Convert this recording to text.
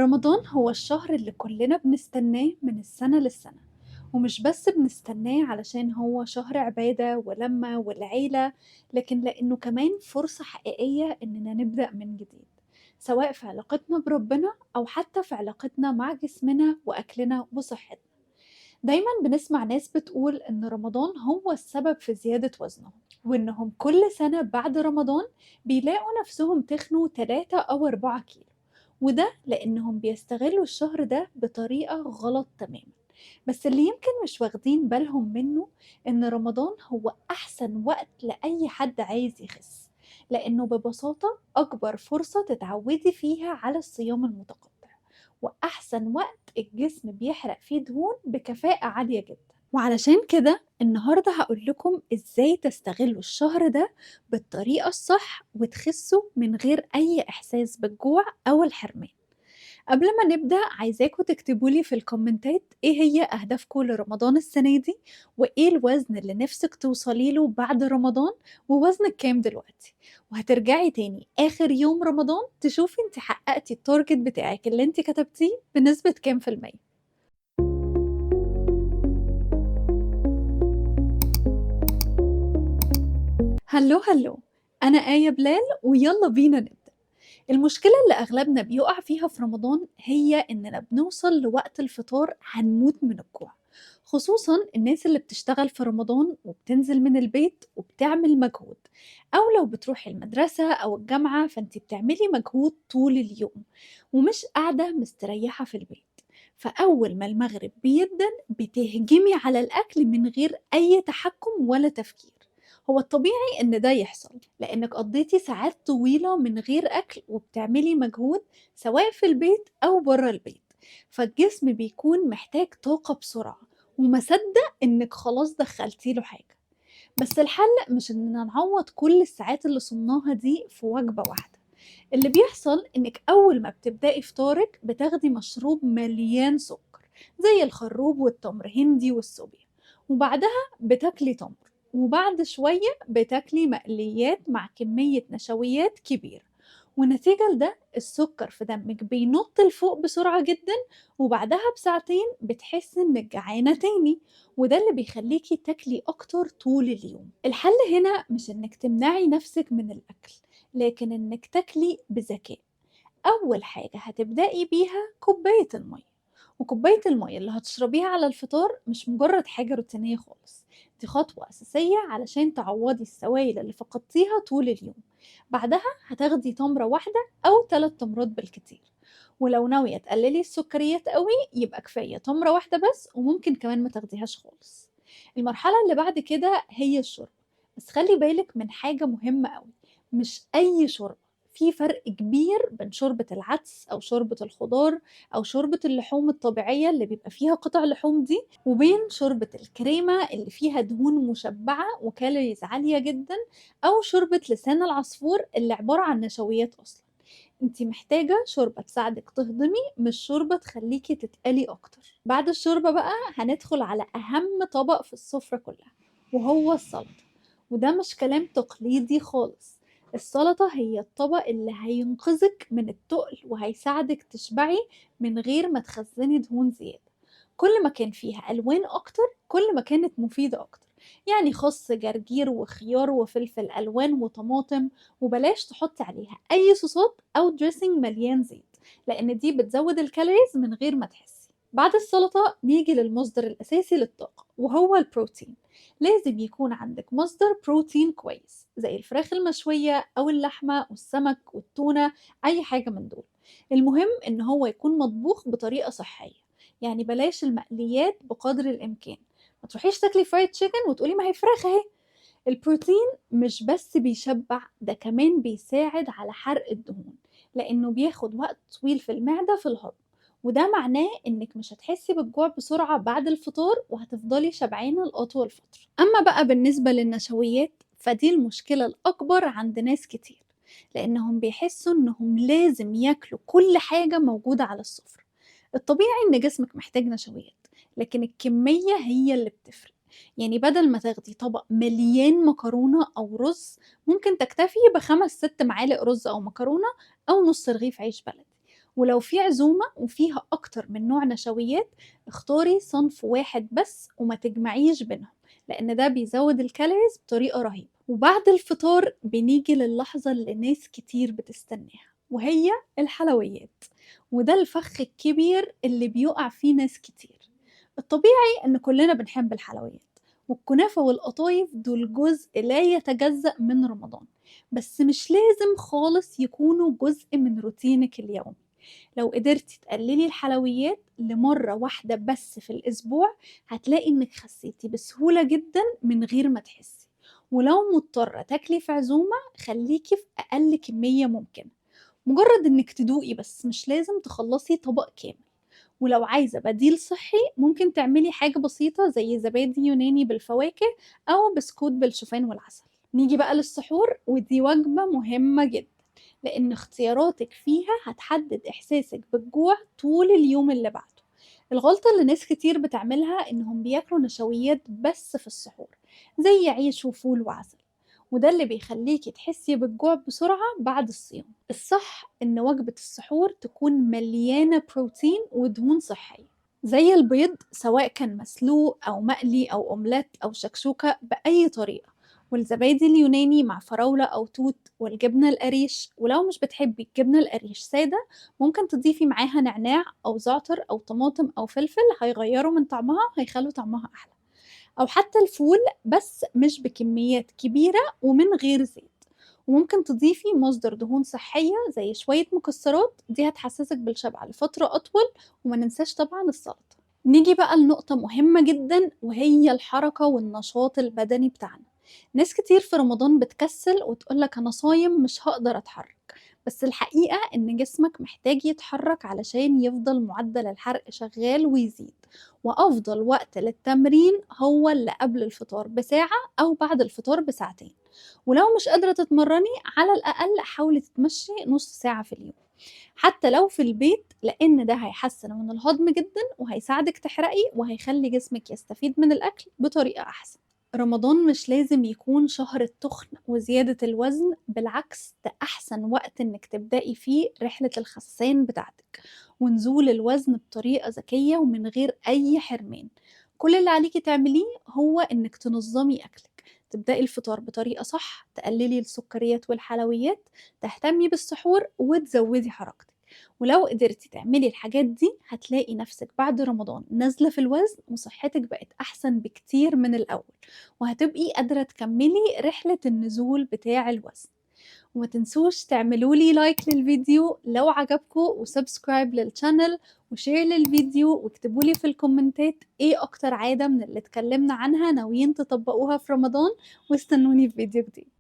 رمضان هو الشهر اللي كلنا بنستناه من السنة للسنة، ومش بس بنستناه علشان هو شهر عبادة ولمة والعيلة، لكن لأنه كمان فرصة حقيقية إننا نبدأ من جديد، سواء في علاقتنا بربنا أو حتى في علاقتنا مع جسمنا وأكلنا وصحتنا. دايما بنسمع ناس بتقول إن رمضان هو السبب في زيادة وزنهم، وإنهم كل سنة بعد رمضان بيلاقوا نفسهم تخنوا 3 أو 4 كيلو، وده لأنهم بيستغلوا الشهر ده بطريقة غلط تماما. بس اللي يمكن مش واخدين بالهم منه إن رمضان هو أحسن وقت لأي حد عايز يخس، لأنه ببساطة أكبر فرصة تتعودي فيها على الصيام المتقطع، وأحسن وقت الجسم بيحرق فيه دهون بكفاءة عالية جدا. وعلشان كده النهاردة هقول لكم إزاي تستغلوا الشهر ده بالطريقة الصح وتخسوا من غير أي إحساس بالجوع أو الحرمان. قبل ما نبدأ عايزاكم تكتبوا لي في الكومنتات إيه هي أهدافكم لرمضان السنة دي، وإيه الوزن اللي نفسك توصلي له بعد رمضان، ووزنك كام دلوقتي. وهترجعي تاني آخر يوم رمضان تشوفي انت حققتي ال target بتاعك اللي انت كتبتيه بنسبة كام في المية. hello hello، أنا آية بلال، ويلا بينا نبدأ. المشكلة اللي أغلبنا بيقع فيها في رمضان هي إننا بنوصل لوقت الفطار هنموت من الجوع، خصوصاً الناس اللي بتشتغل في رمضان وبتنزل من البيت وبتعمل مجهود، أو لو بتروحي المدرسة أو الجامعة فأنتي بتعملي مجهود طول اليوم ومش قاعدة مستريحة في البيت. فأول ما المغرب بيدن بتهجمي على الأكل من غير أي تحكم ولا تفكير. هو الطبيعي إن ده يحصل لأنك قضيتي ساعات طويلة من غير أكل وبتعملي مجهود سواء في البيت أو برا البيت، فالجسم بيكون محتاج طاقة بسرعة وما صدق إنك خلاص دخلتي له حاجة. بس الحل مش إننا نعوض كل الساعات اللي صمناها دي في وجبة واحدة. اللي بيحصل إنك أول ما بتبدأي فطارك بتاخدي مشروب مليان سكر زي الخروب والتمر هندي والصوبيا، وبعدها بتاكلي تمر، وبعد شوية بتاكلي مقليات مع كمية نشويات كبيرة، ونتيجة لده السكر في دمك بينط لفوق بسرعة جدا، وبعدها بساعتين بتحسي انك جعانة تاني، وده اللي بيخليكي تاكلي اكتر طول اليوم. الحل هنا مش انك تمنعي نفسك من الاكل، لكن انك تاكلي بذكاء. اول حاجة هتبدأي بيها كوباية المية، وكوباية المية اللي هتشربيها على الفطار مش مجرد حاجة روتينية خالص، دي خطوة أساسية علشان تعوضي السوائل اللي فقدتيها طول اليوم. بعدها هتاخدي تمرة واحدة أو 3 تمرات بالكتير، ولو ناوية تقللي السكريات قوي يبقى كفاية تمرة واحدة بس، وممكن كمان ما تاخديهاش خالص. المرحلة اللي بعد كده هي الشوربة، بس خلي بالك من حاجة مهمة قوي، مش أي شوربة. في فرق كبير بين شوربة العدس أو شوربة الخضار أو شوربة اللحوم الطبيعية اللي بيبقى فيها قطع لحوم دي، وبين شوربة الكريمة اللي فيها دهون مشبعة وكالوريز عالية جدا، أو شوربة لسان العصفور اللي عبارة عن نشويات أصلا. انتي محتاجة شوربة تساعدك تهضمي، مش شوربة تخليكي تتقلي أكتر. بعد الشوربة بقى هندخل على أهم طبق في السفرة كلها، وهو السلطة. وده مش كلام تقليدي خالص، السلطة هي الطبق اللي هينقذك من التقل وهيساعدك تشبعي من غير ما تخزني دهون زيادة. كل ما كان فيها ألوان أكتر كل ما كانت مفيدة أكتر، يعني خس جرجير وخيار وفلفل ألوان وطماطم، وبلاش تحطي عليها أي صوصات أو dressing مليان زيت لأن دي بتزود ال calories من غير ما تحسي. بعد السلطة نيجي للمصدر الأساسي للطاقة وهو البروتين. لازم يكون عندك مصدر بروتين كويس زي الفراخ المشوية أو اللحمة والسمك والتونة، أي حاجة من دول. المهم إن هو يكون مطبوخ بطريقة صحية، يعني بلاش المقليات بقدر الإمكان. ما تروحيش تاكلي فرايد تشيكن وتقولي ما هي فراخ أهي. البروتين مش بس بيشبع، ده كمان بيساعد على حرق الدهون لأنه بياخد وقت طويل في المعدة في الهضم، وده معناه إنك مش هتحسي بالجوع بسرعة بعد الفطار وهتفضلي شبعانة لأطول فترة. أما بقى بالنسبة للنشويات فدي المشكلة الأكبر عند ناس كتير، لأنهم بيحسوا إنهم لازم ياكلوا كل حاجة موجودة على السفرة. الطبيعي إن جسمك محتاج نشويات، لكن الكمية هي اللي بتفرق. يعني بدل ما تاخدي طبق مليان مكرونة أو رز، ممكن تكتفي ب5 6 معالق رز أو مكرونة أو نص رغيف عيش بلدي. ولو في عزومة وفيها أكتر من نوع نشويات اختاري صنف واحد بس وما تجمعيش بينهم، لأن ده بيزود ال calories بطريقة رهيبة. وبعد الفطار بنيجي للحظة اللي ناس كتير بتستناها، وهي الحلويات، وده الفخ الكبير اللي بيقع فيه ناس كتير. الطبيعي إن كلنا بنحب الحلويات، والكنافة والقطايف دول جزء لا يتجزأ من رمضان، بس مش لازم خالص يكونوا جزء من روتينك اليومي. لو قدرتي تقللي الحلويات لمرة واحدة بس في الأسبوع هتلاقي إنك خسيتي بسهولة جدا من غير ما تحسي. ولو مضطرة تاكلي في عزومة خليكي في أقل كمية ممكنة، مجرد إنك تدوقي بس، مش لازم تخلصي طبق كامل. ولو عايزة بديل صحي ممكن تعملي حاجة بسيطة زي زبادي يوناني بالفواكه أو بسكوت بالشوفان والعسل. نيجي بقى للسحور، ودي وجبة مهمة جدا لأن اختياراتك فيها هتحدد إحساسك بالجوع طول اليوم اللي بعده. الغلطة اللي ناس كتير بتعملها إنهم بياكلوا نشويات بس في السحور زي عيش وفول وعسل، وده اللي بيخليكي تحسي بالجوع بسرعة بعد الصيام. الصح إن وجبة السحور تكون مليانة بروتين ودهون صحية زي البيض، سواء كان مسلوق أو مقلي أو أومليت أو شكشوكة بأي طريقة، والزبادي اليوناني مع فراولة أو توت، والجبنة القريش. ولو مش بتحبي الجبنة القريش سادة ممكن تضيفي معاها نعناع أو زعتر أو طماطم أو فلفل، هيغيروا من طعمها، هيخلوا طعمها أحلى. أو حتى الفول بس مش بكميات كبيرة ومن غير زيت. وممكن تضيفي مصدر دهون صحية زي شوية مكسرات، دي هتحسسك بالشبع لفترة أطول. وما ننساش طبعا السلطة. نيجي بقى لنقطة مهمة جدا، وهي الحركة والنشاط البدني بتاعنا. ناس كتير في رمضان بتكسل وتقولك أنا صايم مش هقدر أتحرك، بس الحقيقة إن جسمك محتاج يتحرك علشان يفضل معدل الحرق شغال ويزيد. وأفضل وقت للتمرين هو اللي قبل الفطار بساعة أو بعد الفطار بساعتين. ولو مش قادرة تتمرني على الأقل حاولي تتمشي نص ساعة في اليوم حتى لو في البيت، لأن ده هيحسن من الهضم جدا وهيساعدك تحرقي وهيخلي جسمك يستفيد من الأكل بطريقة أحسن. رمضان مش لازم يكون شهر التخن وزيادة الوزن، بالعكس ده أحسن وقت إنك تبدأي فيه رحلة الخسان بتاعتك ونزول الوزن بطريقة ذكية ومن غير أي حرمان. كل اللي عليكي تعمليه هو إنك تنظمي أكلك، تبدأي الفطار بطريقة صح، تقللي السكريات والحلويات، تهتمي بالسحور وتزودي حركتك. ولو قدرتي تعملي الحاجات دي هتلاقي نفسك بعد رمضان نازلة في الوزن وصحتك بقت أحسن بكتير من الأول، وهتبقي قادرة تكملي رحلة النزول بتاع الوزن. وما تنسوش تعملوا لي like للفيديو لو عجبكم، و subscribe لل channel، و share للفيديو، واكتبوا لي في الكومنتات ايه اكتر عادة من اللي اتكلمنا عنها ناويين تطبقوها في رمضان، واستنوني في فيديو جديد.